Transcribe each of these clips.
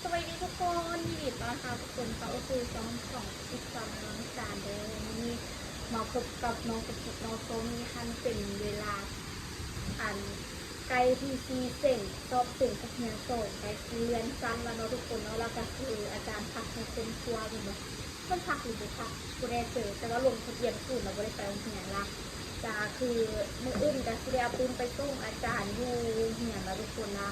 ສະບາຍດີທຸກຄົນ ຍິນດີຕ້ອນຮັບທຸກຄົນເຂົ້າສູ່ຊ່ອງຂອງ It's Summer Sun ເດີ. ມື້ນີ້ມາພົບກັບນ້ອງກະຕິກເນາະ ຊ່ວງນີ້ຫັ້ນເປັນເວລາ ອັນ ໃກ້ທີ່ຊິເສັງ ສອບເສັງນັກຮຽນສອງ ໃກ້ຊິເລື່ອນຊັ້ນແລ້ວເນາະທຸກຄົນເນາະ. ແລ້ວກະຄືອາຈານພັກໃຫ້ເປັນຄົວແມ່ນບໍ່ ເພິ່ນພັກຫຼືບໍ່ພັກບໍ່ແນ່ໃຈ ແຕ່ວ່າລົງທະບຽນສູນແລ້ວ ບໍ່ໄດ້ໄປໂຮງຮຽນລະ. ກະຄືມື້ອື່ນກະຊິໄດ້ເອົາປຶ້ມໄປສົ່ງອາຈານຢູ່ໂຮງຮຽນລະທຸກຄົນລະ.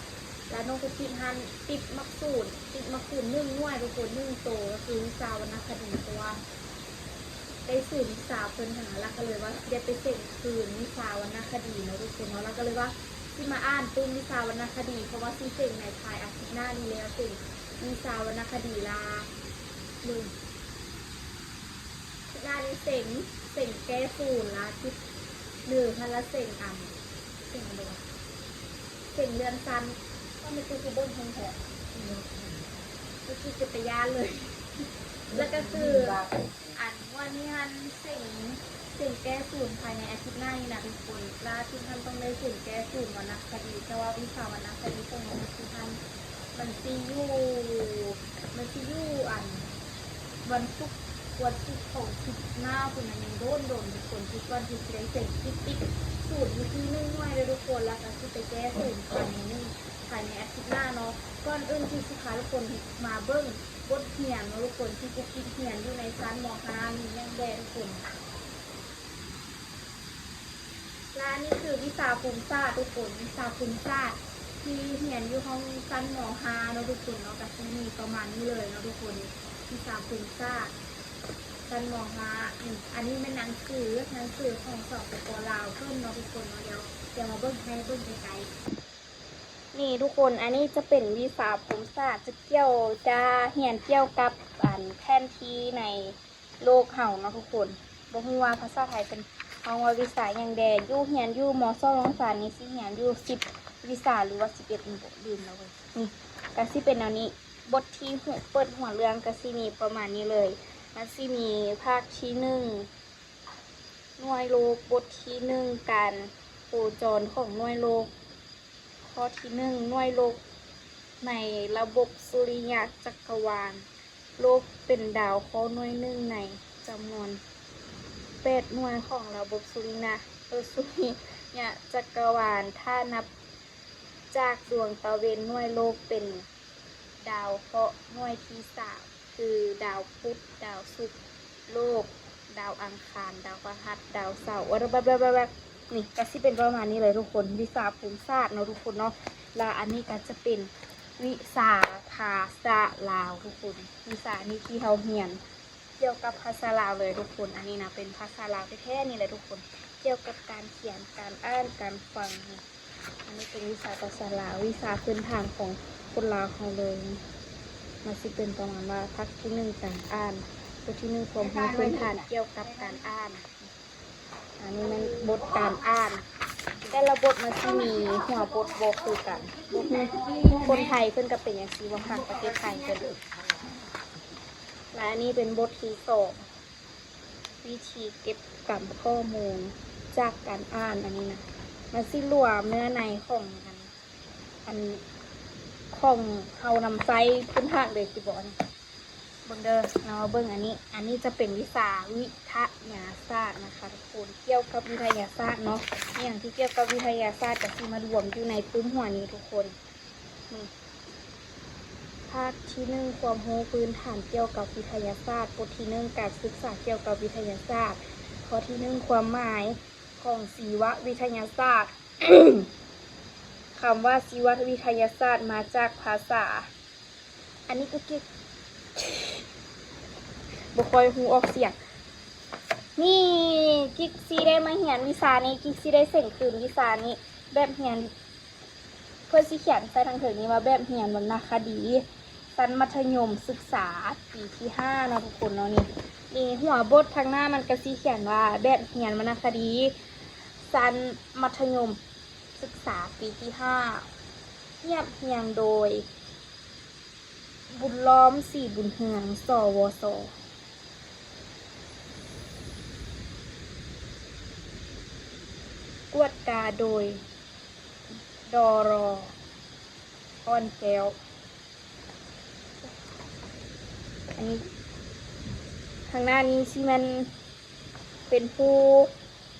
ລະນ້ອງກຸກກິກຫັ້ນຕິດໝັກສູນ ຕິດໝັກສູນໜຶ່ງໜ່ວຍທຸກຄົນ ໜຶ່ງໂຕ ກະຄືວິຊາວັນນະຄະດີ ເພາະວ່າໄດ້ສູນວິຊາເພິ່ນຫັ້ນນະ ລະກະເລີຍວ່າຊິໄດ້ໄປເສັງຄືນວິຊາວັນນະຄະດີເນາະທຸກຄົນເນາະ. ລະກະເລີຍວ່າຊິມາອ່ານປຶ້ມວິຊາວັນນະຄະດີ ເພາະວ່າຊິເສັງໃນທ້າຍອາທິດໜ້ານີ້ແລ້ວ ເສັງວິຊາວັນນະຄະດີລະ ເບິ່ງ ອາທິດໜ້ານີ້ເສັງ ເສັງແກ້ສູນລະ ອາທິດໜ້າຫັ້ນລະເສັງອັນ ເສັງອັນໃດວະ ເສັງເລື່ອນຊັ້ນ. ຕອນນີ້ຄືເບິ່ງເພິ່ນແທ້ ຄືເປັນຕາຢ້ານເລີຍ. ລະກະຄື ອັນ ງວດນີ້ຫັ້ນເສັງ ເສັງແກ້ສູນພາຍໃນອາທິດໜ້ານີ້ນະທຸກຄົນ. ລະອາທິດຫັ້ນຕ້ອງໄດ້ເສັງແກ້ສູນວັນນະຄະດີ ແຕ່ວ່າວິຊາວັນນະຄະດີຂອງນ້ອງກຸກກິກຫັ້ນ ມັນຊິຢູ່ ມັນຊິຢູ່ອັນ ວັນສຸກ ວັນສຸກຂອງອາທິດໜ້າພຸ້ນນະ ຍັງໂດນໆທຸກຄົນ ທີ່ກ່ອນທີ່ຊິໄດ້ເສັງ ຕິດສູນຢູ່ທີ່ໜຶ່ງໜ່ວຍເດີທຸກຄົນ. ລະກະຊິໄປແກ້ສູນພາຍໃນໜຶ່ງ ພາຍໃນອາທິດໜ້າເນາະ. ກ່ອນອື່ນທີ່ຊິພາທຸກຄົນມາເບິ່ງບົດຮຽນເນາະທຸກຄົນ ທີ່ກຸກກິກຮຽນຢູ່ໃນຊັ້ນ ມໍຫ້າ ນີ້ຫຍັງແດ່ທຸກຄົນ. ລະອັນນີ້ຄືວິຊາພູມສາດທຸກຄົນ ວິຊາພູມສາດທີ່ຮຽນຢູ່ຫ້ອງຊັ້ນ ມໍຫ້າ ເນາະທຸກຄົນເນາະ ກະຊິມີປະມານນີ້ເລີຍເນາະທຸກຄົນ. ວິຊາພູມສາດຊັ້ນ ມໍຫ້າ ອືມ ອັນນີ້ແມ່ນໜັງສື ໜັງສືຂອງ ສປປ ລາວ ເພິ່ນເນາະທຸກຄົນເນາະ. ດຽວ ດຽວມາເບິ່ງໃຫ້ເບິ່ງໃກ້ໆ ນີ້ທຸກຄົນ ອັນນີ້ຈະເປັນວິຊາພູມສາດ ຈະກ່ຽວ ຈະຮຽນກ່ຽວກັບ ອັນ ແຜນທີ່ໃນ ໂລກເຮົາເນາະທຸກຄົນ. ບໍ່ຮູ້ວ່າພາສາໄທເພິ່ນຮ້ອງວ່າວິຊາຫຍັງແດ່. ຢູ່ຮຽນຢູ່ ມໍສອງ ໂຮງສານນີ້ຊິຮຽນຢູ່ສິບວິຊາ ຫຼືວ່າສິບເອັດ ບໍ່ ລືມແລ້ວເວີຍ. ນີ້ກະຊິເປັນແນວນີ້ ບົດທີ່ຫົວ ເປີດຫົວເລື່ອງກະຊິມີປະມານນີ້ເລີຍ. ມັນຊິມີພາກທີໜຶ່ງ ໜ່ວຍໂລກ, ບົດທີໜຶ່ງ ການໂຄຈອນຂອງໜ່ວຍໂລກ. ຂໍ້ທີໜຶ່ງ ໜ່ວຍໂລກໃນລະບົບສຸລິຍະຈັກກະວານ. ໂລກເປັນດາວເຄາະໜ່ວຍໜຶ່ງໃນຈຳນວນແປດໜ່ວຍຂອງລະບົບສຸລິນະ ເອີ ສຸລິຍະຈັກກະວານ. ຖ້ານັບຈາກດວງຕາເວັນ, ໜ່ວຍໂລກເປັນດາວເຄາະໜ່ວຍທີສາມ ຄືດາວພຸດ, ດາວສຸກ, ໂລກ, ດາວອັງຄານ, ດາວພະຫັດ, ດາວເສົາ ແບບໆໆ ນີ້ກະຊິເປັນປະມານນີ້ເລີຍທຸກຄົນ. ວິຊາພູມສາດເນາະທຸກຄົນເນາະ. ລະອັນນີ້ກະຈະເປັນວິຊາພາສາລາວທຸກຄົນ. ວິຊານີ້ທີ່ເຮົາຮຽນກ່ຽວກັບພາສາລາວເລີຍທຸກຄົນ. ອັນນີ້ນະເປັນພາສາລາວແທ້ໆນີ້ແຫຼະທຸກຄົນ. ກ່ຽວກັບການຂຽນ, ການອ່ານ, ການຟັງນີ້. ອັນນີ້ເປັນວິຊາພາສາລາວ, ວິຊາພື້ນຖານຂອງຄົນລາວເຮົາເລີຍ. ມັນຊິເປັນປະມານວ່າ ພາກທີໜຶ່ງ ການອ່ານ, ບົດທີໜຶ່ງ ຄວາມຮູ້ພື້ນຖານກ່ຽວກັບການອ່ານ. ອັນນີ້ແມ່ນບົດການອ່ານ. ແຕ່ລະບົດມັນຊິມີຫົວບົດບໍ່ຄືກັນ. ບໍ່ຮູ້ຄົນໄທເພິ່ນກະເປັນຈັ່ງຊີ້ບໍ່ ທາງປະເທດໄທເພິ່ນ. ລະອັນນີ້ເປັນບົດທີສອງ ວິທີເກັບກຳຂໍ້ມູນຈາກການອ່ານ. ອັນນີ້ນະ ມັນຊິລວມເນື້ອໃນຂອງອັນ ອັນຂອງເຮົານຳໃຊ້ພື້ນຖານເລີຍ ຊິບອກອັນນີ້. ເບິ່ງເດີ ເຮົາມາເບິ່ງອັນນີ້. ອັນນີ້ຈະເປັນວິຊາວິທະຍາສາດນະຄະທຸກຄົນ. ກ່ຽວກັບວິທະຍາສາດເນາະ, ອີ່ຫຍັງທີ່ກ່ຽວກັບວິທະຍາສາດກະຊິມາລວມຢູ່ໃນປຶ້ມຫົວນີ້ທຸກຄົນ. ນີ້ ພາກທີໜຶ່ງ ຄວາມຮູ້ພື້ນຖານກ່ຽວກັບວິທະຍາສາດ. ບົດທີໜຶ່ງ ການສຶກສາກ່ຽວກັບວິທະຍາສາດ. ຂໍ້ທີໜຶ່ງ ຄວາມໝາຍຂອງຊີວະວິທະຍາສາດ. ຄຳວ່າຊີວະວິທະຍາສາດມາຈາກພາສາ ອັນນີ້ກະກິກ ບໍ່ຄ່ອຍຮູ້ອອກສຽງ. ນີ້ ກິກຊິໄດ້ມາຮຽນວິຊານີ້, ກິກຊິໄດ້ເສັງຄືນວິຊານີ້. ແບບຮຽນ ເພິ່ນຊິຂຽນໃສ່ທາງເທິງນີ້ວ່າ ແບບຮຽນວັນນະຄະດີ ຊັ້ນມັດທະຍົມສຶກສາປີທີຫ້າເນາະທຸກຄົນເນາະ. ນີ້ ນີ້ຫົວບົດທາງໜ້າມັນກະຊິຂຽນວ່າ ແບບຮຽນວັນນະຄະດີຊັ້ນມັດທະຍົມສຶກສາປີທີຫ້າ ຮຽບຮຽງໂດຍ ບຸນລ້ອມ ສີບຸນເຮືອງ ສວສ. ກວດກາໂດຍ ດຣ ອ່ອນແກ້ວ. ອັນນີ້ ທາງໜ້ານີ້ຊິແມ່ນເປັນຜູ້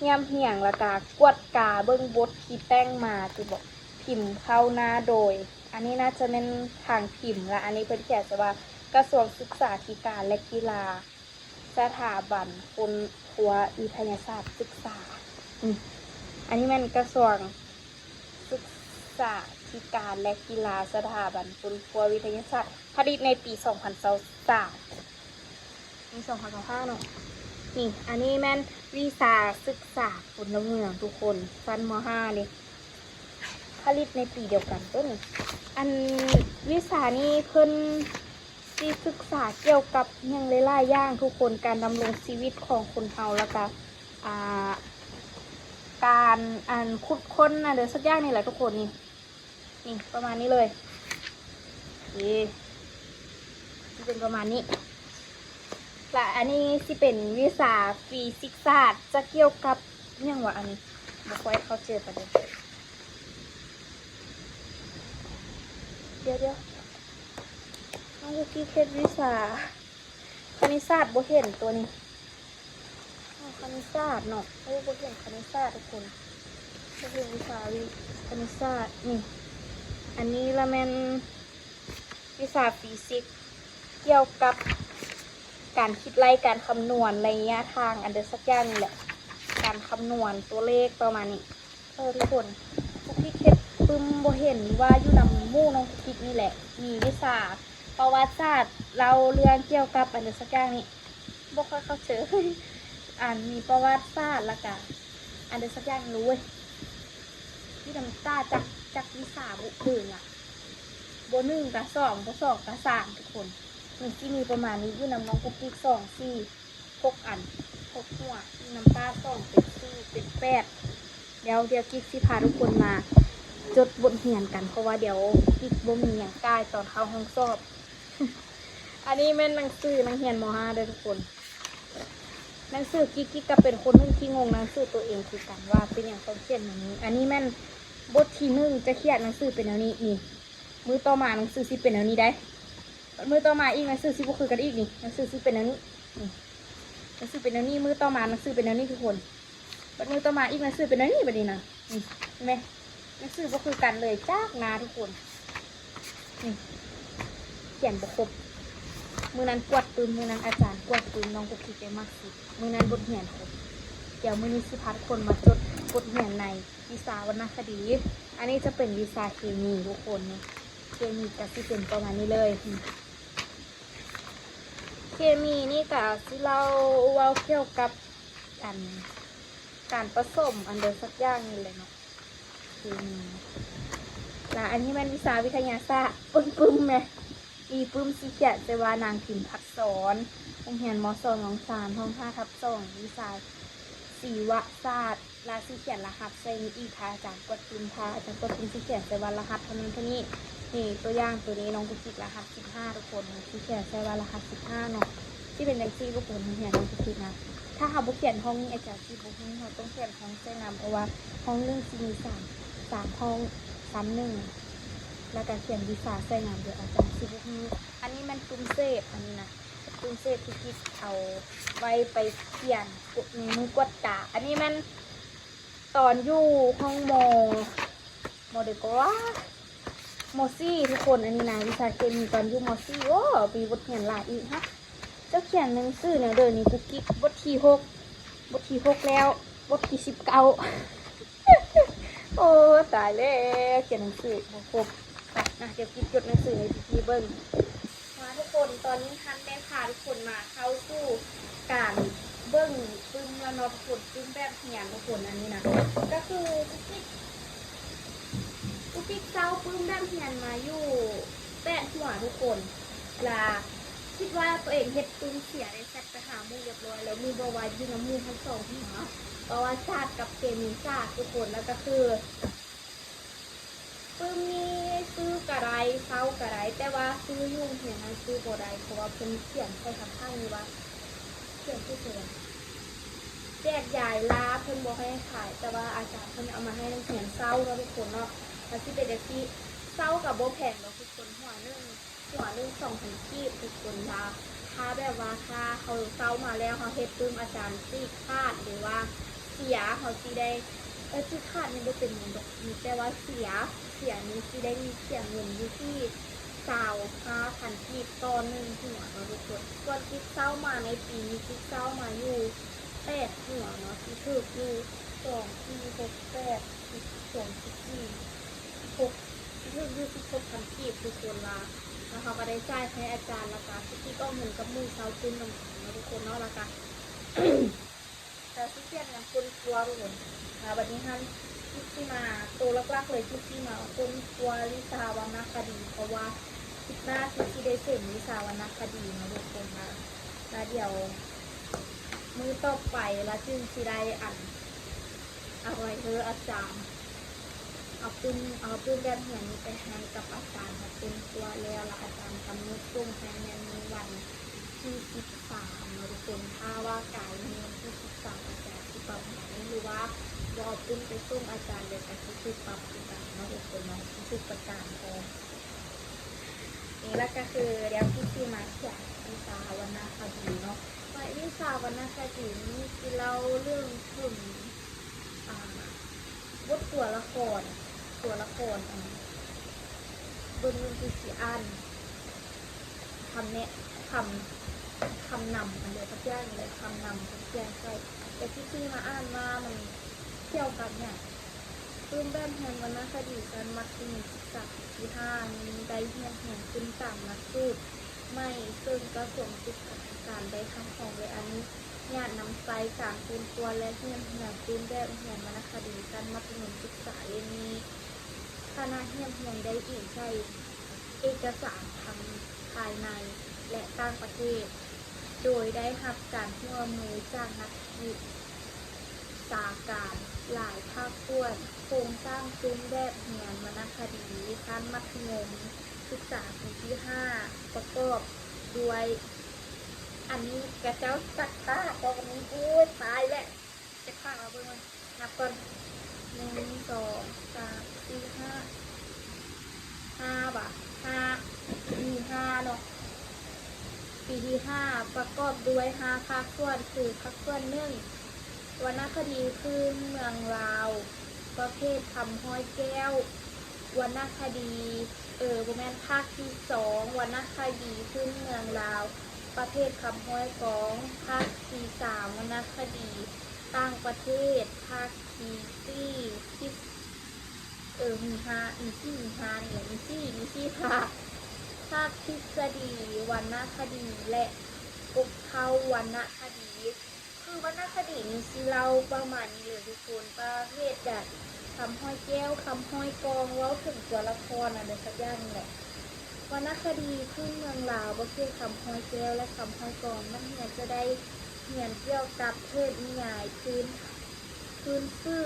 ຮຽບຮຽງ ແລ້ວກະກວດກາເບິ່ງບົດທີ່ແຕ່ງມາ ທີ່ບອກພິມເຂົ້າໜ້າໂດຍ ອັນນີ້ໜ້າຈະແມ່ນທາງພິມ ແລະ ອັນນີ້ເພິ່ນຂຽນໃສ່ວ່າ ກະຊວງສຶກສາທິການ ແລະ ກິລາ ສະຖາບັນຄົ້ນຄວ້າວິທະຍາສາດສຶກສາ ອືມ ອັນນີ້ແມ່ນກະຊວງ ສຶກສາທິການ ແລະ ກິລາ ສະຖາບັນຄົ້ນຄວ້າວິທະຍາສາດ ຜະລິດໃນປີສອງພັນຊາວສາມ ມີສອງພັນຊາວຫ້າເນາະ. ນີ້ ອັນນີ້ແມ່ນວິຊາສຶກສາພົນລະເມືອງທຸກຄົນ ຊັ້ນ ມໍຫ້າ ນີ້ ຜະລິດໃນປີດຽວກັນເດີ້ນີ້. ອັນວິຊານີ້ເພິ່ນ ຊິສຶກສາກ່ຽວກັບຫຍັງຫຼາຍໆຢ່າງທຸກຄົນ ການດຳລົງຊີວິດຂອງຄົນເຮົາ ແລ້ວກະ ອ່າ ການ ອັນ ຂຸດຄົ້ນອັນໃດສັກຢ່າງນີ້ແຫຼະທຸກຄົນ. ນີ້ ນີ້ປະມານນີ້ເລີຍ ເອ ຊິເປັນປະມານນີ້ ແລະ ອັນນີ້ຊິເປັນວິຊາຟີຊິກສາດ ຈະກ່ຽວກັບຫຍັງວະ ອັນນີ້ບໍ່ຄ່ອຍເຂົ້າໃຈປານໃດ. ດຽວໆ ເຮົາຄືເຮັດວິຊາຄະນິດສາດ ບໍ່ເຫັນຕົວນີ້ ເອົາຄະນິດສາດເນາະ. ໂອ້ ບໍ່ເຫັນຄະນິດສາດທຸກຄົນ ບໍ່ເຫັນວິຊາວິ ຄະນິດສາດ. ນີ້ ອັນນີ້ລະແມ່ນວິຊາຟີຊິກ ກ່ຽວກັບການຄິດໄລ່ ການຄຳນວນໄລຍະທາງ ອັນໃດສັກຢ່າງນີ້ແຫຼະ ການຄຳນວນຕົວເລກປະມານນີ້. ເອີ ທຸກຄົນ ພວກທີ່ເຮັດປຶ້ມບໍ່ເຫັນວ່າຢູ່ນຳໝູ່ນ້ອງກຸກກິກນີ້ແຫຼະ ມີວິຊາປະຫວັດສາດ ເລົ່າເລື່ອງກ່ຽວກັບອັນໃດສັກຢ່າງນີ້ ບໍ່ຄ່ອຍເຂົ້າໃຈ ອັນມີປະຫວັດສາດ ແລ້ວກະອັນໃດສັກຢ່າງນີ້ເວີຍ ຢູ່ນຳຕາຈັກ ຈັກວິຊາບຸເດີນລະ ບໍ່ໜຶ່ງກະສອງ ບໍ່ສອງກະສາມ ທຸກຄົນ. ມັນຊິມີປະມານນີ້ ຢູ່ນຳນ້ອງກຸກກິກ ສອງ ສີ່ ຫົກອັນ ຫົກຫົວ ຢູ່ນຳຕາ ສອງ ເປັນສີ່ ເປັນແປດ. ດຽວ ດຽວກິກຊິພາທຸກຄົນມາຈົດບົດຮຽນກັນ ເພາະວ່າດຽວກິກບໍ່ມີຫຍັງກ່າຍຕອນເຂົ້າຫ້ອງສອບ. ອັນນີ້ແມ່ນໜັງສືນັກຮຽນ ມໍຫ້າ ເດີ້ທຸກຄົນ. ໜັງສືກິກ ກິກກະເປັນຄົນໜຶ່ງທີ່ງົງໜັງສືຕົວເອງຄືກັນວ່າເປັນຫຍັງຕ້ອງຂຽນແນວນີ້. ອັນນີ້ແມ່ນບົດທີໜຶ່ງ ຈະຂຽນໜັງສືເປັນແນວນີ້ ນີ້ ມື້ຕໍ່ມາໜັງສືຊິເປັນແນວນີ້ໃດ໋ ມື້ຕໍ່ມາອີກໜັງສືຊິບໍ່ຄືກັນອີກນີ້ ໜັງສືຊິເປັນແນວນີ້ ນີ້ ໜັງສືເປັນແນວນີ້ ມື້ຕໍ່ມາໜັງສືເປັນແນວນີ້ທຸກຄົນ. ບັດມື້ຕໍ່ມາອີກໜັງສືເປັນແນວນີ້ ບັດນີ້ນະ ນີ້ ເຫັນໄໝ ໜັງສືບໍ່ຄືກັນເລີຍຈັກໜ້າທຸກຄົນ. ນີ້ ຂຽນບໍ່ຄົບ ມື້ນັ້ນກວດປຶ້ມ ມື້ນັ້ນອາຈານກວດປຶ້ມ ນ້ອງກຸກກິກໄດ້ມາກສຸດ ມື້ນັ້ນບົດຮຽນຄົບ. ດຽວມື້ນີ້ຊິພາທຸກຄົນມາຈົດບົດຮຽນໃນວິຊາວັນນະຄະດີ. ອັນນີ້ຈະເປັນວິຊາເຄມີທຸກຄົນ ນີ້ ເຄມີກະຊິເປັນປະມານນີ້ເລີຍ. ເຄມີນີ້ກະຊິເລົ່າ ເວົ້າກ່ຽວກັບ ອັນ ການປະສົມອັນໃດສັກຢ່າງນີ້ແຫຼະເນາະ ເຄມີ. ລະອັນນີ້ແມ່ນວິຊາວິທະຍາສາດ ປຶ້ມໆ ແມະ ອີປຶ້ມຊິຂຽນໃສ່ວ່ານາງພິມພັດສອນ ໂຮງຮຽນ ມໍສອງ ຫ້ອງສາມ ຫ້ອງຫ້າທັບສອງ ວິຊາຊີວະສາດ. ລະຊິຂຽນລະຫັດໃສ່ນີ້ອີກ ຖ້າອາຈານກວດປຶ້ມ ຖ້າອາຈານກວດປຶ້ມຊິຂຽນໃສ່ວ່າລະຫັດເທົ່ານັ້ນເທົ່ານີ້. ນີ້ຕົວຢ່າງໂຕນີ້ ນ້ອງກຸກກິກລະຫັດສິບຫ້າທຸກຄົນ ຊິຂຽນໃສ່ວ່າລະຫັດສິບຫ້າເນາະ. ຊິເປັນຈັ່ງຊີ້ທຸກຄົນ ໂຮງຮຽນນ້ອງກຸກກິກນະ ຖ້າເຮົາບໍ່ຂຽນຫ້ອງນີ້ ອາຈານຊິບໍ່ຮູ້ ເຮົາຕ້ອງຂຽນຫ້ອງໃສ່ນຳ ເພາະວ່າຫ້ອງໜຶ່ງຊິມີສາມ ສາມຫ້ອງ ຊັ້ນໜຶ່ງ ລະກະຂຽນວິຊາໃສ່ນຳ ດຽວອາຈານຊິບໍ່ຮູ້. ອັນນີ້ແມ່ນຕຸ້ມເສບ ອັນນີ້ນະ ຕຸ້ມເສບທີ່ກິກເອົາໄວ້ໄປຂຽນໃນມື້ກວດກາ. ອັນນີ້ແມ່ນຕອນຢູ່ຫ້ອງ ມໍ ມໍໃດກໍວ່າ ມໍສີ່ທຸກຄົນ. ອັນນີ້ນະ ວິຊາເຄມີຕອນຢູ່ ມໍສີ່ ໂອ້ ມີບົດຮຽນຫຼາຍອີກຮະ. ເຈົ້າຂຽນໜັງສືແນວໃດນີ້ ກຸກກິກ? ບົດທີຫົກ ບົດທີຫົກແລ້ວ ບົດທີສິບເກົ້າ. ໂອ້ ຕາຍແລ້ວ ຂຽນໜັງສືບໍ່ຄົບ. ໄປນະ ດຽວກິກຈົດໜັງສືໃຫ້ພີ່ໆເບິ່ງ. ມາທຸກຄົນ ຕອນນີ້ທັນໄດ້ພາທຸກຄົນມາເຂົ້າສູ່ການເບິ່ງປຶ້ມແລ້ວເນາະທຸກຄົນ ປຶ້ມແບບຮຽນທຸກຄົນ. ອັນນີ້ນະ ກະຄືກຸກກິກ ກຸກກິກເຊົ່າປຶ້ມແບບຮຽນມາຢູ່ແປດຫົວທຸກຄົນ ລະຄິດວ່າໂຕເອງເຮັດປຶ້ມເສຍ ໄດ້ແຊັດໄປຫາໝູ່ລຽບຮ້ອຍແລ້ວ. ໝູ່ບອກວ່າຢູ່ນຳໝູ່ທັງສອງຫົວ ປະຫວັດສາດກັບເຄມີສາດທຸກຄົນ. ລະກະຄື ປຶ້ມນີ້ຊື້ກະໄດ້ ເຊົ່າກະໄດ້ ແຕ່ວ່າຊື້ຢູ່ໂຮງຮຽນຫັ້ນຊື້ບໍ່ໄດ້ ເພາະວ່າເພິ່ນຂຽນໃສ່ຂ້າງໆນີ້ວ່າ ຂຽນຊື່ໃສ່ ແຈກຢາຍລາ ເພິ່ນບໍ່ໃຫ້ຂາຍ ແຕ່ວ່າອາຈານເພິ່ນເອົາມາໃຫ້ນັກຮຽນເຊົ່າເນາະທຸກຄົນເນາະ. ລະຊິເປັນຈັ່ງຊີ້ ເຊົ່າກະບໍ່ແພງດອກທຸກຄົນ ຫົວໜຶ່ງ ຫົວໜຶ່ງສອງພັນກີບທຸກຄົນ. ລະ ຖ້າແບບວ່າ ຖ້າເຮົາເຊົາມາແລ້ວ ເຮົາເຮັດປຶ້ມ ອາຈານຈີກຂາດ ຫຼືວ່າເສຍ ເຮົາຊິໄດ້ ເອີ ຈີກຂາດນີ້ບໍ່ເປັນຫຍັງດອກ ມີແຕ່ວ່າເສຍ ເສຍນີ້ຊິໄດ້ມີ ເສຍເງິນຢູ່ທີ່ຊາວຫ້າພັນກີບຕໍ່ໜຶ່ງຫົວເນາະທຸກຄົນ. ສ່ວນຈີກເຊົາມາໃນປີນີ້ ຈີກເຊົາມາຢູ່ແປດຫົວເນາະ ຊິຖືກຢູ່ສອງ ສີ່ ຫົກ ແປດ ສິບ ສິບສອງ ສິບສີ່ ສິບຫົກ ຊິຖືກຢູ່ສິບຫົກພັນກີບທຸກຄົນລະ ແລ້ວເຮົາກໍໄດ້ຈ່າຍໃຫ້ອາຈານ ແລ້ວກໍຊິຄິດອອກເງິນກັບໝູ່ຊາວທຶນນຳກັນເນາະທຸກຄົນເນາະ ແລ້ວກໍ ແລ້ວຊິເສຍເງິນຄົ້ນຄວ້າທຸກຄົນ. ແລ້ວບັດນີ້ຫັ້ນ ຈິດຊິມາ ໂຕຫຼັກໆເລີຍ ຈິດຊິມາຄົ້ນຄວ້າວິຊາວັນນະຄະດີ ເພາະວ່າທິດໜ້າຈິດຊິໄດ້ເສັງວິຊາວັນນະຄະດີເນາະທຸກຄົນນະ ແລ້ວດຽວມື້ຕໍ່ໄປລະຈຶ່ງຊິໄດ້ອັນ ອະໄລເຮີ ອາຈານ ເອົາປຶ້ມ ເອົາປຶ້ມແບບຮຽນນີ້ໄປໃຫ້ກັບອາຈານ ເຮົາຄົ້ນຄວ້າແລ້ວ ແລ້ວອາຈານກຳນົດສົ່ງໃຫ້ແມ່ນມື້ວັນທີສິບສາມເນາະທຸກຄົນ. ຖ້າວ່າກາຍມື້ວັນທີສິບສາມ ອາຈານຊິປັບໃຫ້ ຫຼືວ່າບໍ່ເອົາປຶ້ມໄປສົ່ງອາຈານ ແລ້ວກໍຊິຖືກປັບຄືກັນເນາະທຸກຄົນເນາະ ຊິຖືກປະຈານພ້ອມ. ນີ້ລະກໍຄື ດຽວຊິມາຂຽນວິຊາວັນນະຄະດີເນາະ. ວິຊາວັນນະຄະດີນີ້ຊິເລົ່າເລື່ອງເຖິງ ອ່າ ບົດຕົວລະຄອນ ຕົວລະຄອນ ອັນ ເບິ່ງ ເບິ່ງ ຊິ ຊິອ່ານຄຳແນະ ຄຳ ຄຳນຳ ອັນໃດສັກຢ່າງນີ້ແຫຼະ ຄຳນຳ ເພິ່ນຂຽນໃສ່ ແຕ່ຊິ ຊິມາອ່ານວ່າມັນກ່ຽວກັບຫຍັງ. ປຶ້ມແບບຮຽນວັນນະຄະດີຊັ້ນມັດທະຍົມສຶກສາປີທີຫ້າ ນີ້ໄດ້ຮຽບຮຽງຂຶ້ນຕາມຫຼັກສູດໃໝ່ ເຊິ່ງກະຊວງສຶກສາທິການໄດ້ຮັບຮອງ ແລະ ອະນຸ ຍາດນຳໃຊ້ການຄົ້ນຄວ້າ ແລະ ຮຽບຮຽງປຶ້ມແບບຮຽນວັນນະຄະດີຊັ້ນມັດທະຍົມສຶກສາເຫຼັ້ມນີ້. ຄະນະຮຽບຮຽງໄດ້ອີງໃສ່ເອກະສານທັງພາຍໃນ ແລະ ຕ່າງປະເທດ ໂດຍໄດ້ຮັບການຮ່ວມມືຈາກນັກວິຊາການຫຼາຍພາກສ່ວນ. ໂຄງສ້າງປຶ້ມແບບຮຽນວັນນະຄະດີຊັ້ນມັດທະຍົມສຶກສາປີທີຫ້າ ປະກອບດ້ວຍ ອັນນີ້ຂະເຈົ້າຈັກຂາດ ເພາະວ່າມັນ ໂອ້ຍ ຕາຍແລ້ວ ຈັກຂາດ ເອົາເບິ່ງກ່ອນ ນັບກ່ອນ ໜຶ່ງ ສອງ ສາມ ສີ່ ຫ້າ ຫ້າບາດ ຫ້າ ມີຫ້າເນາະ ປີທີຫ້າ ປະກອບດ້ວຍຫ້າພາກສ່ວນ ຄື ພາກສ່ວນໜຶ່ງ ວັນນະຄະດີພື້ນເມືອງລາວ ປະເພດຄຳຮ້ອຍແກ້ວ ວັນນະຄະດີ ເອີ ບໍ່ແມ່ນ ພາກທີສອງ ວັນນະຄະດີພື້ນເມືອງລາວ ປະເພດຄຳຮ້ອຍກອງ, ພາກທີສາມ ວັນນະຄະດີຕ່າງປະເທດ, ພາກທີສີ່ ທິດ ເອີ ມີຫ້າ ມີສີ່ ມີຫ້ານີ້ແຫຼະ ມີສີ່ ມີສີ່ພາກ, ພາກທິດສະດີວັນນະຄະດີ ແລະ ກົກເຄົ້າວັນນະຄະດີ. ຄືວັນນະຄະດີນີ້ຊິເລົ່າປະມານນີ້ເລີຍທຸກຄົນ, ປະເພດໃດ ຄຳຮ້ອຍແກ້ວ ຄຳຮ້ອຍກອງ ເວົ້າເຖິງຕົວລະຄອນອັນໃດສັກຢ່າງນີ້ແຫຼະ. ວັນນະຄະດີພື້ນເມືອງລາວ ປະເພດຄຳຮ້ອຍແກ້ວ ແລະ ຄຳຮ້ອຍກອງ ນັກຮຽນຈະໄດ້ຮຽນກ່ຽວກັບເທິດນິຍາຍພື້ນ ພື້ນຊື່,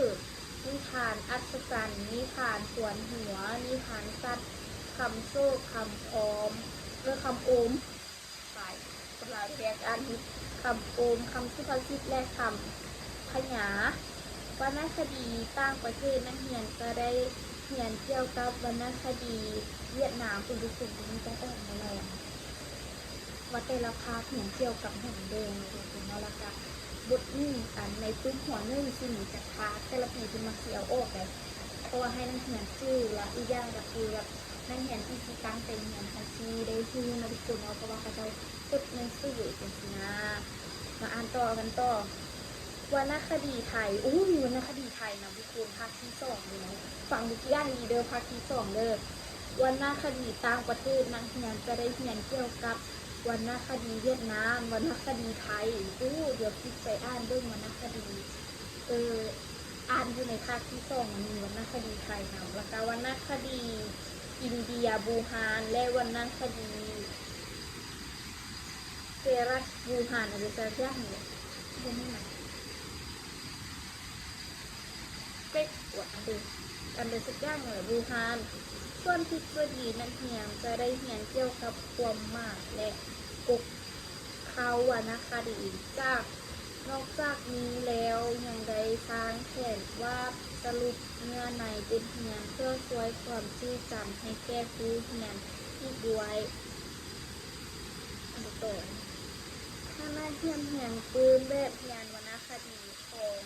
ນິທານອັດສະຈັນ, ນິທານຊວນຫົວ, ນິທານສັດ, ຄຳໂຊກ, ຄຳອອມ ເອີ ຄຳໂອມ ໄປ ສຳລັບແຮກອ່ານ ຄຳໂອມ, ຄຳສຸພາສິດ ແລະ ຄຳພະຍາ. ວັນນະຄະດີຕ່າງປະເທດ ນັກຮຽນຈະໄດ້ຮຽນກ່ຽວກັບວັນນະຄະດີຫວຽດນາມ. ເບິ່ງທຸກຄົນ ຕົວນີ້ຕ້ອງອອກມາແລ້ວ ວ່າແຕ່ລະພາກຮຽນກ່ຽວກັບຫຍັງແດ່ເນາະທຸກຄົນເນາະ. ແລ້ວກະບົດໜຶ່ງ ອັນໃນປຶ້ມຫົວໜຶ່ງຊິມີຈັກພາກ ແຕ່ລະປີເພິ່ນມັກຊິເອົາອອກໃດ ເພາະວ່າໃຫ້ນັກຮຽນຈື່ ແລະ ອີກຢ່າງກະຄືແບບ ນັກຮຽນທີ່ຊິຕັ້ງໃຈຮຽນ ເຮົາຊິໄດ້ຮູ້ນະທຸກຄົນເນາະ ເພາະວ່າເຂົາເຈົ້າຈົດໜັງສືຈັ່ງຊີ້ນະ. ມາອ່ານຕໍ່ກັນຕໍ່ ວັນນະຄະດີໄທ. ໂອ້ ມີວັນນະຄະດີໄທນຳທຸກຄົນ ພາກທີສອງເລີຍເນາະ. ຟັງດູ ຊິອ່ານອີ່ຫຼີເດີ ພາກທີສອງເດີ. ວັນນະຄະດີຕ່າງປະເທດ ນັກຮຽນຈະໄດ້ຮຽນກ່ຽວກັບວັນນະຄະດີຫວຽດນາມ, ວັນນະຄະດີໄທ. ໂອ້ ດຽວຄິດໃຈອ່ານເບິ່ງວັນນະຄະດີ ເອີ ອ່ານຢູ່ໃນພາກທີສອງ ມັນມີວັນນະຄະດີໄທນຳ ແລ້ວກະວັນນະຄະດີອິນເດຍ ບູຮານ ແລະ ວັນນະຄະດີເຊຣັດ ບູຮານ ອັນໃດສັກຢ່າງນີ້ແຫຼະ ບໍ່ແມ່ນນະ ເປັກ ອັນໃດ ອັນໃດສັກຢ່າງນີ້ແຫຼະ ບູຮານ. ສ່ວນທິດສະດີ ນັກຮຽນຈະໄດ້ຮຽນກ່ຽວກັບຄວາມໝາຍ ແລະ ກົກ ເຄົ້າວັນນະຄະດີ. ຈາກ ນອກຈາກນີ້ແລ້ວ ຍັງໄດ້ສ້າງແຜນວາດສະຫຼຸບເນື້ອໃນບົດຮຽນ ເພື່ອຊ່ວຍຄວາມຈື່ຈຳໃຫ້ແກ່ຄູຮຽນອີກດ້ວຍ. ອັນຕໍ່ໄປ ຄະນະຮຽບຮຽງປື້ມແບບຮຽນວັນນະຄະດີຂອງ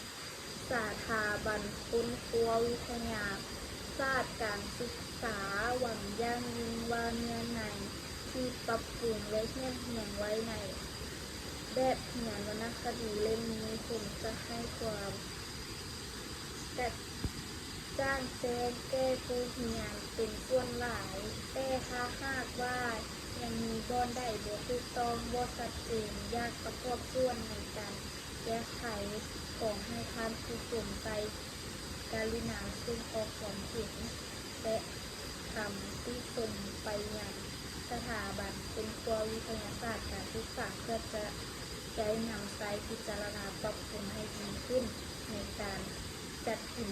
ສະຖາບັນຄົ້ນຄວ້າວິທະຍາສາດການສຶກສາ ຫວັງຢ່າງຍິ່ງວ່າເນື້ອໃນທີ່ປັບປຸງ ແລະ ຮຽບຮຽງໄວ້ໃນແບບຮຽນວັນນະຄະດີເຫຼັ້ມນີ້ ຄົງຈະໃຫ້ຄວາມ ກະຈ່າງແຈ້ງແກ່ຜູ້ຮຽນເປັນສ່ວນຫຼາຍ, ແຕ່ຖ້າຫາກວ່າຍັງມີບ່ອນໃດບໍ່ຖືກຕ້ອງ, ບໍ່ຊັດເຈນ, ຢາກປະກອບສ່ວນໃນການແກ້ໄຂ, ຂໍໃຫ້ທ່ານຜູ້ຊົມໃສ່ກະລຸນາສົ່ງຂໍ້ຄວາມເຫັນ ແລະ ຄຳຕິຊົມໄປຍັງສະຖາບັນຄົ້ນຄວ້າວິທະຍາສາດການສຶກສາ ເພື່ອຈະໄດ້ນຳໃຊ້ພິຈາລະນາປັບປຸງໃຫ້ດີຂຶ້ນໃນການຈັດພິມ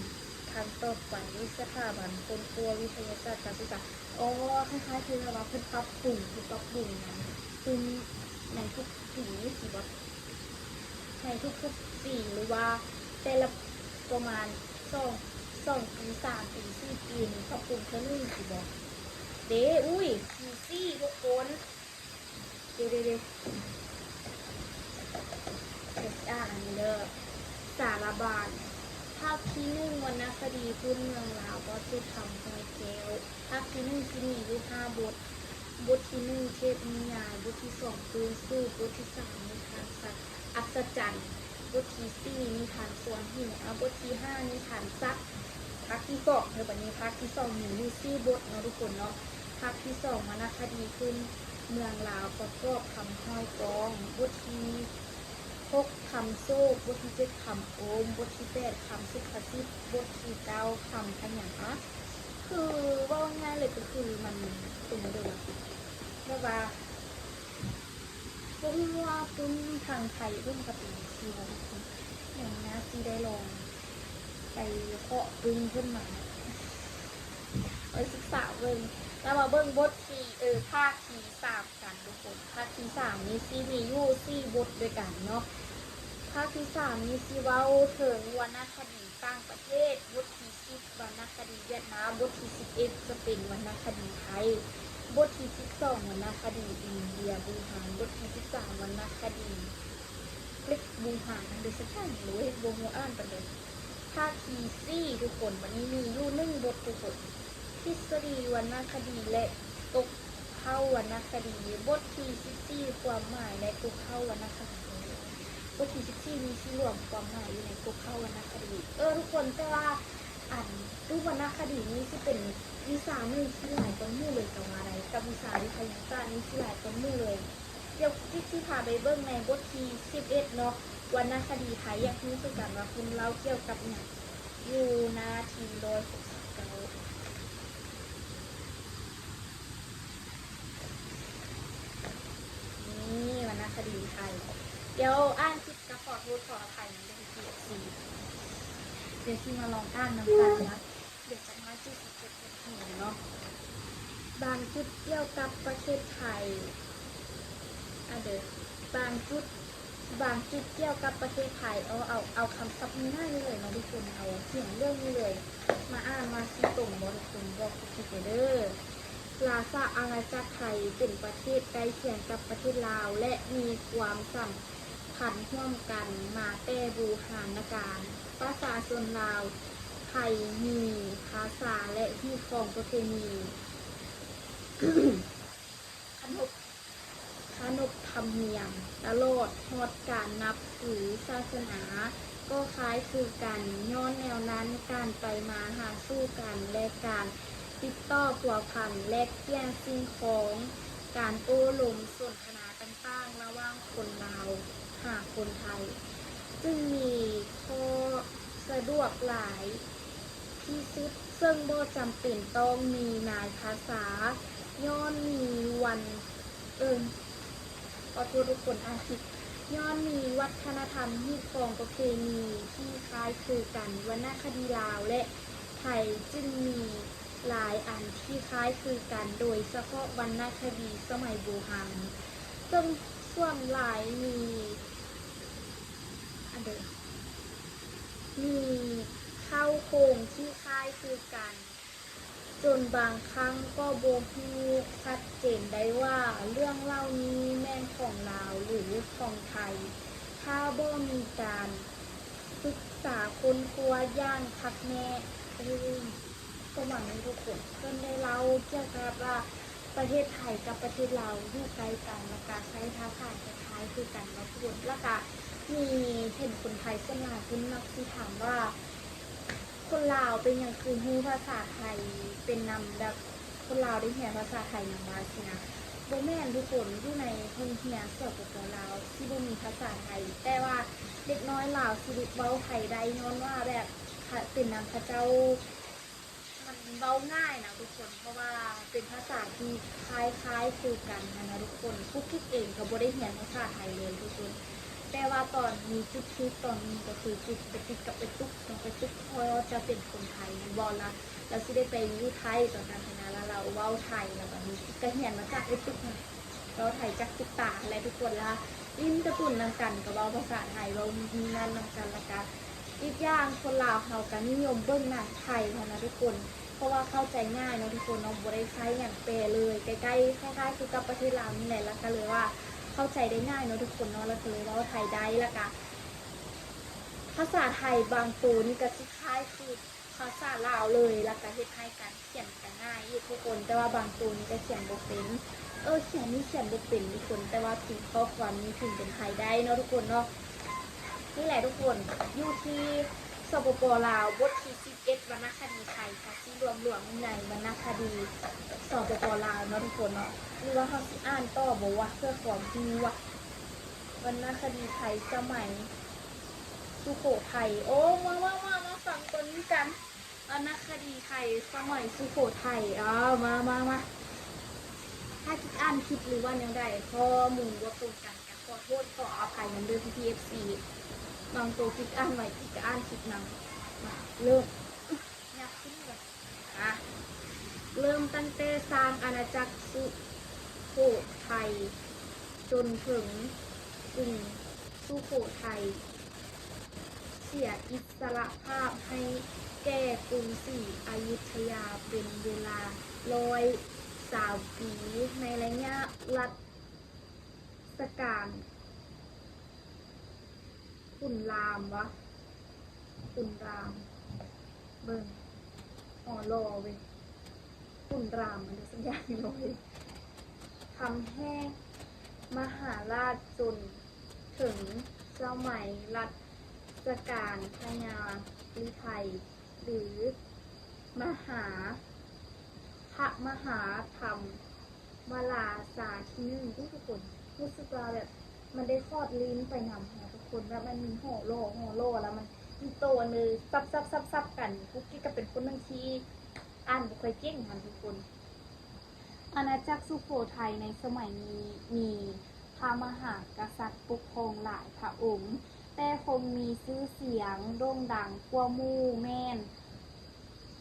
ຄັ້ງຕໍ່ໄປ. ສະຖາບັນຄົ້ນຄວ້າວິທະຍາສາດການສຶກສາ ອໍ ຄ້າຍໆຄືແບບວ່າເພິ່ນປັບປຸງ ເພິ່ນປັບປຸງຫຍັງ ປຶ້ມໃນທຸກປີຊີ້ບໍ? ໃນທຸກໆປີ ຫຼືວ່າແຕ່ລະປະມານສອງ ສອງປີ ສາມປີ ສີ່ປີນີ້ ປັບປຸງເທື່ອໜຶ່ງຊີ້ບໍ? ເດ້ ອຸ້ຍ ມີສີ່ ທຸກຄົນ ເດ ເດ ເດ ດຽວຊິອ່ານອັນນີ້ເດີ. ສາລະບານ ພາກທີໜຶ່ງ ວັນນະຄະດີພື້ນເມືອງລາວ ເວົ້າສູ່ທຳຫ້ວຍແກ້ວ. ພາກທີໜຶ່ງ ຊິມີຢູ່ຫ້າບົດ. ບົດທີໜຶ່ງ ເທບນິຍາຍ, ບົດທີສອງ ຄືສູດ, ບົດທີສາມ ນິທານສັດອັດສະຈັນ, ບົດທີສີ່ ນິທານສວນຫີນ, ອາ ບົດທີຫ້າ ນິທານສັດ. ພາກທີສອງເດີ ບັດນີ້ພາກທີສອງມີຢູ່ສີ່ບົດເນາະທຸກຄົນເນາະ. ພາກທີສອງ ວັນນະຄະດີພື້ນເມືອງລາວ ປະກອບຄຳຮ້ອຍກ້ອງ, ບົດທີຫົກ ຄຳໂສກ, ບົດທີເຈັດ ຄຳໂອມ, ບົດທີແປດ ຄຳສຸພາສິດ, ບົດທີເກົ້າ ຄຳພະຍາ. ຄືເວົ້າງ່າຍເລີຍ ກໍຄືມັນເປັນແບບວ່າ ແບບວ່າບໍ່ຮູ້ວ່າປຶ້ມທາງໄທເພິ່ນກໍເປັນຈັ່ງຊີ້ບໍ່ ທຸກຄົນ. ຫຍັງໜ້າຊິໄດ້ລອງໄປເຄາະປຶ້ມເພິ່ນມາ ໄປສຶກສາເບິ່ງ. ແລ້ວມາເບິ່ງບົດທີ ເອີ ພາກທີສາມກັນທຸກຄົນ. ພາກທີສາມນີ້ຊິມີຢູ່ສີ່ບົດດ້ວຍກັນເນາະ. ພາກທີສາມນີ້ຊິເວົ້າເຖິງວັນນະຄະດີຕ່າງປະເທດ, ບົດທີສິບ ວັນນະຄະດີຫວຽດນາມ, ບົດທີສິບເອັດ ຈະເປັນວັນນະຄະດີໄທ, ບົດທີສິບສອງ ວັນນະຄະດີອິນເດຍບູຮານ, ບົດທີສິບສາມ ວັນນະຄະດີເລັກບູຮານ ຫຼື ສັກຢ່າງນີ້ເວີ້ຍ ບໍ່ຮູ້ອ່ານປານໃດ. ພາກທີສີ່ ທຸກຄົນ ບັດນີ້ມີຢູ່ໜຶ່ງບົດທຸກຄົນ. ທິດສະດີວັນນະຄະດີແລະ ກົກເຄົ້າວັນນະຄະດີ. ບົດທີສິບສີ່ ຄວາມໝາຍ ແລະ ກົກເຄົ້າວັນນະຄະດີ. ບົດທີສິບສີ່ ນີ້ຊິລວມຄວາມໝາຍຢູ່ໃນກົກເຄົ້າວັນນະຄະດີ. ເອີ ທຸກຄົນ ແຕ່ວ່າອັນ ຮູບວັນນະຄະດີນີ້ຊິເປັນວິຊາໜຶ່ງທີ່ຫຼາຍກວ່າໝູ່ເລີຍກໍວ່າໄດ້. ກັບວິຊາວິທະຍາສາດນີ້ຊິຫຼາຍກວ່າໝູ່ເລີຍ. ດຽວຈິກຊິພາໄປເບິ່ງໃນບົດທີສິບເອັດເນາະ, ວັນນະຄະດີໄທ. ຢາກຮູ້ຄືກັນວ່າເພິ່ນເລົ່າກ່ຽວກັບຫຍັງ ຢູ່ໜ້າທີຮ້ອຍຫົກສິບເກົ້າ. ນີ້ວັນນະຄະດີໄທ. ດຽວອ່ານຜິດກໍຂໍໂທດຂໍອະໄພນຳເດີ ເອັຟຊີ. ດຽວຊິມາລອງອ່ານນຳກັນນະ. ດຽວຈັກໜ້ອຍຊິເກັບເຮັດໃຫ້ເນາະ. ບາງຈຸດກ່ຽວກັບປະເທດໄທ ອາ ເດີ ບາງຈຸດ ບາງຈຸດກ່ຽວກັບປະເທດໄທ. ເອົາ ເອົາ ເອົາຄຳສັບງ່າຍໆນີ້ເລີຍເນາະທຸກຄົນ. ເອົາສຽງເລື່ອງນີ້ເລີຍມາອ່ານວ່າຊິຕົງບໍ່ທຸກຄົນ ບອກຜູ້ຄິດແດ່ເດີ. ລາຊະອານາຈັກໄທເປັນປະເທດໃກ້ຄຽງກັບປະເທດລາວ ແລະ ມີຄວາມສຳພັນຮ່ວມກັນມາແຕ່ບູຮານນະການ. ປະຊາຊົນລາວໄທມີພາສາ ແລະ ຮີດຄອງປະເພນີ ຂະໜົບ ຂະໜົບທຳນຽມ ຕະຫຼອດຮອດການນັບຖືສາສະໜາກໍຄ້າຍຄືກັນ. ຍ້ອນແນວນັ້ນ, ການໄປມາຫາສູ່ກັນ ແລະ ການຕິດຕໍ່ພົວພັນແລກປ່ຽນສິ່ງຂອງ, ການໂອ້ລົມສົນທະນາຕ່າງໆລະຫວ່າງຄົນລາວຫາຄົນໄທ ຈຶ່ງມີຂໍ້ສະດວກຫຼາຍທີ່ສຸດ ເຊິ່ງບໍ່ຈຳເປັນຕ້ອງມີນາຍພາສາ. ຍ້ອນມີວັນ ເອີ ຂໍໂທດທຸກຄົນ ອ່ານຜິດ. ຍ້ອນມີວັດທະນະທຳ ຮີດຄອງປະເພນີທີ່ຄ້າຍຄືກັນ, ວັນນະຄະດີລາວ ແລະ ໄທຈຶ່ງມີຫຼາຍອັນທີ່ຄ້າຍຄືກັນ, ໂດຍສະເພາະວັນນະຄະດີສະໄໝບູຮານ ເຊິ່ງສ່ວນຫຼາຍມີ ອັນເດີ ມີເຄົ້າໂຄງທີ່ຄ້າຍຄືກັນ. ຈົນບາງຄັ້ງກໍບໍ່ຮູ້ຊັດເຈນໄດ້ວ່າເລື່ອງເຫຼົ່ານີ້ແມ່ນຂອງລາວ ຫຼື ຂອງໄທ ຖ້າບໍ່ມີການສຶກສາຄົ້ນຄວ້າຢ່າງຄັກແນ່. ໂອ້ຍ ປະມານນີ້ທຸກຄົນ. ເພິ່ນໄດ້ເລົ່າກ່ຽວກັບວ່າ ປະເທດໄທກັບປະເທດລາວຢູ່ໃກ້ກັນ ແລ້ວກະໃຊ້ພາສາຄ້າຍໆຄືກັນເນາະທຸກຄົນ. ແລ້ວກະມີເຫັນຄົນໄທສ່ວນຫຼາຍເພິ່ນມັກຊິຖາມວ່າ ຄົນລາວເປັນຫຍັງຄືຮູ້ພາສາໄທເປັນນຳ ແບບຄົນລາວໄດ້ຮຽນພາສາໄທນຳວ່າຊີ້ນະ. ບໍ່ແມ່ນທຸກຄົນ, ຢູ່ໃນໂຮງຮຽນ ສປປ ລາວ ຊິບໍ່ມີພາສາໄທ, ແຕ່ວ່າເດັກນ້ອຍລາວຊິເວົ້າໄທໄດ້ ຍ້ອນວ່າແບບ ເປັນນຳເຂົາເຈົ້າ ມັນເວົ້າງ່າຍນະທຸກຄົນ ເພາະວ່າເປັນພາສາທີ່ຄ້າຍໆຄືກັນຫັ້ນນະທຸກຄົນ. ກຸກກິກເອງກໍບໍ່ໄດ້ຮຽນພາສາໄທເລີຍທຸກຄົນ, ແຕ່ວ່າຕອນມີຈຸກຈິກ ຕອນມີກໍຄືຈຸກ ໄປຈິກກັບໄປຕຸກ ເນາະ ໄປຕຸກ ເພາະວ່າຈະເປັນຄົນໄທແມ່ນບໍ່ລະ ລາວຊິໄດ້ໄປຢູ່ໄທຕອນນັ້ນຫັ້ນນະ ລະລາວເວົ້າໄທ ລະບາດນີ້ກິກກໍຮຽນມາຈາກໄອ້ຕຸກຫັ້ນ ເວົ້າໄທຈາກຕຸກຕາຫັ້ນແຫຼະທຸກຄົນ. ລະຫຼິ້ນກາຕູນນຳກັນກໍເວົ້າພາສາໄທ ເວົ້ານີ້ນັ້ນນຳກັນ ລະກະ ອີກຢ່າງຄົນລາວເຮົາກະນິຍົມເບິ່ງໜັງໄທຫັ້ນນະທຸກຄົນ ເພາະວ່າເຂົ້າໃຈງ່າຍເນາະທຸກຄົນເນາະ ບໍ່ໄດ້ໃຊ້ຫຍັງແປເລີຍ ໃກ້ໆ ຄ້າຍໆຄືກັບປະເທດລາວນີ້ແຫຼະ ລະກະເລີຍວ່າເຂົ້າໃຈໄດ້ງ່າຍເນາະທຸກຄົນເນາະ ລະກະເລີຍເວົ້າໄທໄດ້ ລະກະພາສາໄທບາງໂຕນີ້ກະຊິຄ້າຍຄືພາສາລາວເລີຍ ລະກະເຮັດໃຫ້ການ ຂຽນກະງ່າຍອີກທຸກຄົນ ແຕ່ວ່າບາງໂຕນີ້ກະຂຽນບໍ່ເປັນ ເອີ ຂຽນນີ້ຂຽນບໍ່ເປັນທຸກຄົນ ແຕ່ວ່າພິມຂໍ້ຄວາມນີ້ພິມເປັນໄທໄດ້ເນາະທຸກຄົນເນາະ. ນີ້ແຫຼະທຸກຄົນ ຢູ່ທີ່ ສປປ ລາວ ບົດທີສິບເອັດ ວັນນະຄະດີໄທ ກະຊິລວມໆຢູ່ໃນວັນນະຄະດີ ສປປ ລາວ ເນາະທຸກຄົນເນາະ. ຫຼືວ່າເຮົາຊິອ່ານຕໍ່ບໍ່ວະ ເພື່ອຄວາມຮູ້ວະ ວັນນະຄະດີໄທສະໄໝສຸໂຂໄທ. ໂອ້ ມາ ມາ ມາ ມາຟັງໂຕນີ້ກັນ. ວັນນະຄະດີໄທສະໄໝສຸໂຂໄທ. ເອົາ ມາ ມາ ມາ ຖ້າກິກອ່ານຜິດ ຫຼືວ່າແນວໃດ ຂໍ້ມູນບໍ່ຕົງກັນ ກະຂໍໂທດຂໍອະໄພນຳເດີພີ່ໆ ເອັຟຊີ ບາງໂຕກິກອ່ານໄວ ກິກກະອ່ານຜິດນຳ. ມາ ເລີ່ມ ຫຍັບຂຶ້ນກ່ອນ. ອ່ະ ເລີ່ມຕັ້ງແຕ່ສ້າງອານາຈັກສຸໂຂໄທ ຈົນເຖິງກຸງສຸໂຂໄທ ເສຍອິດສະຫຼະພາບໃຫ້ແກ່ກຸງສີອະຍຸດທະຍາເປັນເວລາຮ້ອຍຊາວປີ ໃນໄລຍະລັດສະການຂຸນລາມວະ ຂຸນລາມ ເບິ່ງ ອໍ ລໍເວີຍ ຂຸນລາມ ອັນໃດສັກຢ່າງນີ້ເວີຍ ຄຳແຮງມະຫາລາດ ຈົນເຖິງສະໄໝລັດສະການພະຍາລິໄທ ຫຼື ມະຫາ ພະມະຫາທຳມະລາຊາທີໜຶ່ງ. ອຸ້ຍ ທຸກຄົນ ຮູ້ສຶກວ່າແບບມັນໄດ້ຂອດລີ້ນໄປນຳຫັ້ນນະທຸກຄົນ ແບບມັນມີຫໍ່ລໍ ຫໍ່ລໍແລ້ວມັນມີໂຕອັນໜຶ່ງສັບໆໆກັນ. ກຸກກິກກໍເປັນຄົນໜຶ່ງທີ່ອ່ານບໍ່ຄ່ອຍເກັ່ງຫັ້ນນະທຸກຄົນ. ອານາຈັກສຸໂຂໄທໃນສະໄໝນີ້ມີພະມະຫາກະສັດປົກຄອງຫຼາຍພະອົງ, ແຕ່ຄົນມີຊື່ສຽງໂດ່ງດັງກວ່າໝູ່ແມ່ນ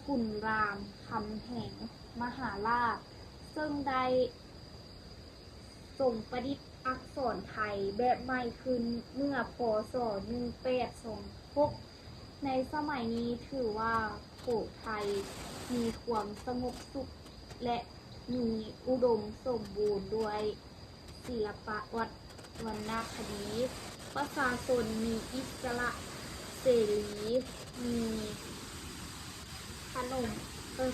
ຂຸນລາມຄຳແຫງມະຫາລາດ ເຊິ່ງໄດ້ຊົງປະດິດອັກສອນໄທແບບໃໝ່ຂຶ້ນເມື່ອ ພ.ສ. ໜຶ່ງແປດສອງຫົກ. ໃນສະໄໝນີ້ຖືວ່າໂຂໄທມີຄວາມສະຫງົບສຸກ ແລະ ມີອຸດົມສົມບູນດ້ວຍສິລະປະວັດ ວັນນະຄະດີ, ປະຊາຊົນມີອິດສະຫຼະເສລີ, ມີຂະໜົມ ເອີ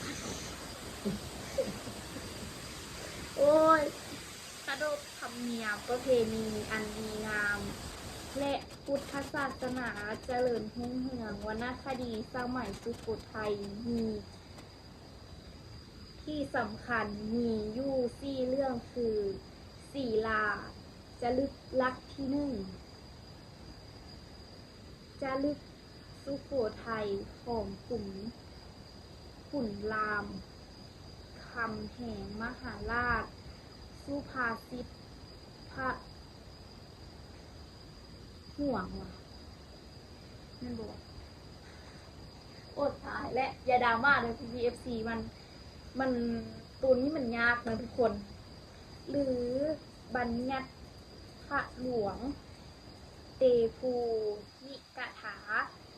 ໂອ້ຍ ຂະໜົບທຳນຽມປະເພນີອັນດີງາມ ແລະ ພຸດທະສາສະໜາຈະເລີນຮຸ່ງເຮືອງ. ວັນນະຄະດີສະໄໝສຸໂຂໄທມີ ທີ່ສຳຄັນມີຢູ່ສີ່ເລື່ອງຄື ສີລາຈາລຶກຫຼັກທີໜຶ່ງ ຈາລຶກສຸໂຂໄທຂອງຂຸນ ຂຸນລາມຄຳແຫງມະຫາລາດ, ສຸພາສິດພະ ຫວງຫວະ ແມ່ນບໍ່? ໂອ້ ຕາຍແລ້ວ ຢ່າດຣາມາເດີພີ່ໆ ເອັຟຊີ ມັນ ມັນ ໂຕນີ້ມັນຍາກນະທຸກຄົນ ຫຼື ບັນຍັດພະຫຼວງ ເຕພູນິກະຖາ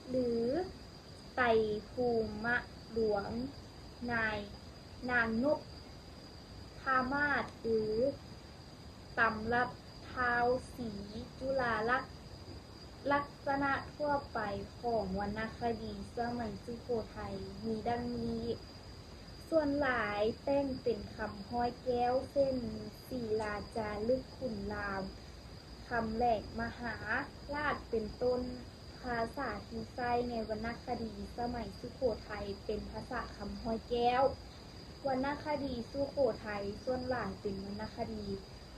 ຫຼື ໄຕພູມະຫຼວງ ນາຍ ນາງນົບພະມາດ ຫຼື ຕຳລັດທ້າວສີຈຸລາລັກ. ລັກສະນະທົ່ວໄປຂອງວັນນະຄະດີສະໄໝສຸໂຂໄທມີດັ່ງນີ້. ສ່ວນຫຼາຍແຕ່ງເປັນຄຳຮ້ອຍແກ້ວ ເຊັ່ນ ສີລາຈາລຶກຂຸນລາມ, ຄຳແຫຼງມະຫາລາດ ເປັນຕົ້ນ. ພາສາທີ່ໃຊ້ໃນວັນນະຄະດີສະໄໝສຸໂຂໄທເປັນພາສາຄຳຮ້ອຍແກ້ວ. ວັນນະຄະດີສຸໂຂໄທສ່ວນຫຼາຍເປັນວັນນະຄະດີ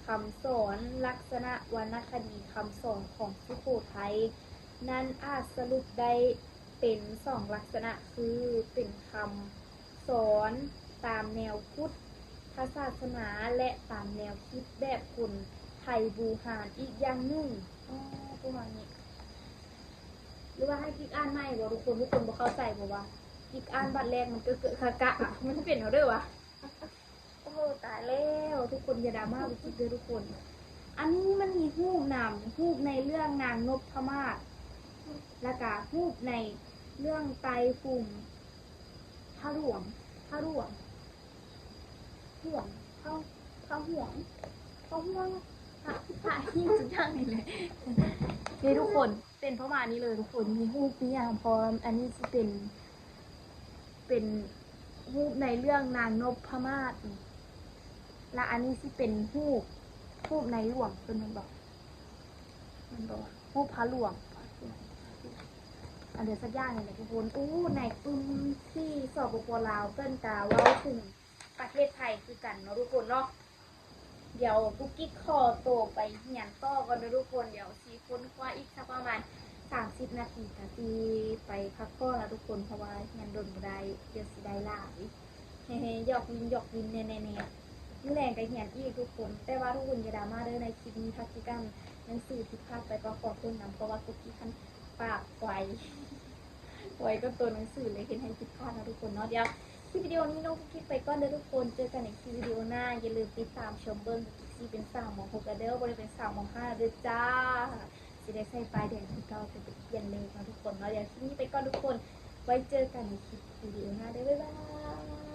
ຄຳສອນ. ລັກສະນະວັນນະຄະດີຄຳສອນຂອງສຸໂຂໄທນັ້ນອາດສະຫຼຸບໄດ້ເປັນສອງລັກສະນະ ຄື ເປັນຄຳ ສອນຕາມແນວພຸດທະສາສະໜາ ແລະ ຕາມແນວຄິດແບບຄົນໄທບູຮານອີກຢ່າງໜຶ່ງ. ອໍ ປະມານນີ້ ຫຼືວ່າໃຫ້ກິກອ່ານໃໝ່ບໍ່ທຸກຄົນ? ທຸກຄົນບໍ່ເຂົ້າໃຈບໍ່ວ່າ ກິກອ່ານບັດແລກມັນເກີດໆ ກະກະ ມັນເປັນເອົາເດີວ່າ. ໂອ້ໂຫ ຕາຍແລ້ວ ທຸກຄົນຢ່າດຣາມາ ບໍ່ຄິດເດີທຸກຄົນ. ອັນນີ້ມັນມີຮູບນຳ ຮູບໃນເລື່ອງນາງນົບພະມາດ ແລ້ວກະຮູບໃນເລື່ອງໄຕ້ຫຸ້ມ ພະຫຼວງ ພະຫຼວງ ຫວງ ພະ ພະຫວງ ພະຫວງ ພະ ພະອີ່ຫຍັງສັກຢ່າງນີ້ແຫຼະ. ນີ້ທຸກຄົນ ເປັນປະມານນີ້ເລີຍທຸກຄົນ ມີຮູບມີຫຍັງພ້ອມ. ອັນນີ້ຊິເປັນ ເປັນຮູບໃນເລື່ອງນາງນົບພະມາດນີ້ ລະອັນນີ້ຊິເປັນຮູບ ຮູບໃນຫຼວງເພິ່ນແມ່ນບໍ່? ແມ່ນບໍ່? ຮູບພະຫຼວງ ອັນໃດສັກຢ່າງນີ້ແຫຼະທຸກຄົນ. ໂອ້ ໃນປຶ້ມທີ່ ສປປ ລາວ ເພິ່ນກະເວົ້າເຖິງປະເທດໄທຄືກັນເນາະທຸກຄົນເນາະ. ດຽວກຸກກິກຂໍໂຕໄປຮຽນຕໍ່ກ່ອນເດີທຸກຄົນ. ດຽວຊິຄົ້ນຄວ້າອີກສັກປະມານສາມສິບນາທີ ກະຊິໄປພັກຜ່ອນລະທຸກຄົນ ເພາະວ່າຮຽນດົນບໍ່ໄດ້ ດຽວຊິໄດ້ຫຼາຍ. ເຮໆ ຢອກຫຼິ້ນ ຢອກຫຼິ້ນແນ່ໆ. ມື້ແລງກະຮຽນອີກທຸກຄົນ. ແຕ່ວ່າທຸກຄົນຢ່າດຣາມາເດີ ໃນຄລິບນີ້ຖ້າກິກອ່ານໜັງສືຜິດພາດໄປກໍຂໍໂທດນຳ ເພາະວ່າກຸກກິກຫັ້ນປາກໄວ ໄວກວ່າໂຕໜັງສືເລີຍ ເຮັດໃຫ້ຜິດພາດເນາະທຸກຄົນເນາະ. ດຽວຄລິບວິດີໂອນີ້ນ້ອງກຸກກິກໄປກ່ອນເດີທຸກຄົນ. ເຈີກັນໃນຄລິບວິດີໂອໜ້າ. ຢ່າລືມຕິດຕາມຊົມເບິ່ງ ກຸກກິກຊິເປັນສາວມໍຫົກລະເດີ ບໍ່ໄດ້ເປັນສາວມໍຫ້າລະເດີຈ້າ. ຊິໄດ້ໃສ່ປ້າຍແດງຄືເກົ່າ ແຕ່ໄປປ່ຽນເລີກເນາະທຸກຄົນເນາະ. ດຽວຄລິບນີ້ໄປກ່ອນທຸກຄົນ. ໄວ້ເຈີກັນໃນຄລິບວິດີໂອໜ້າເດີ. ບາຍບາຍ.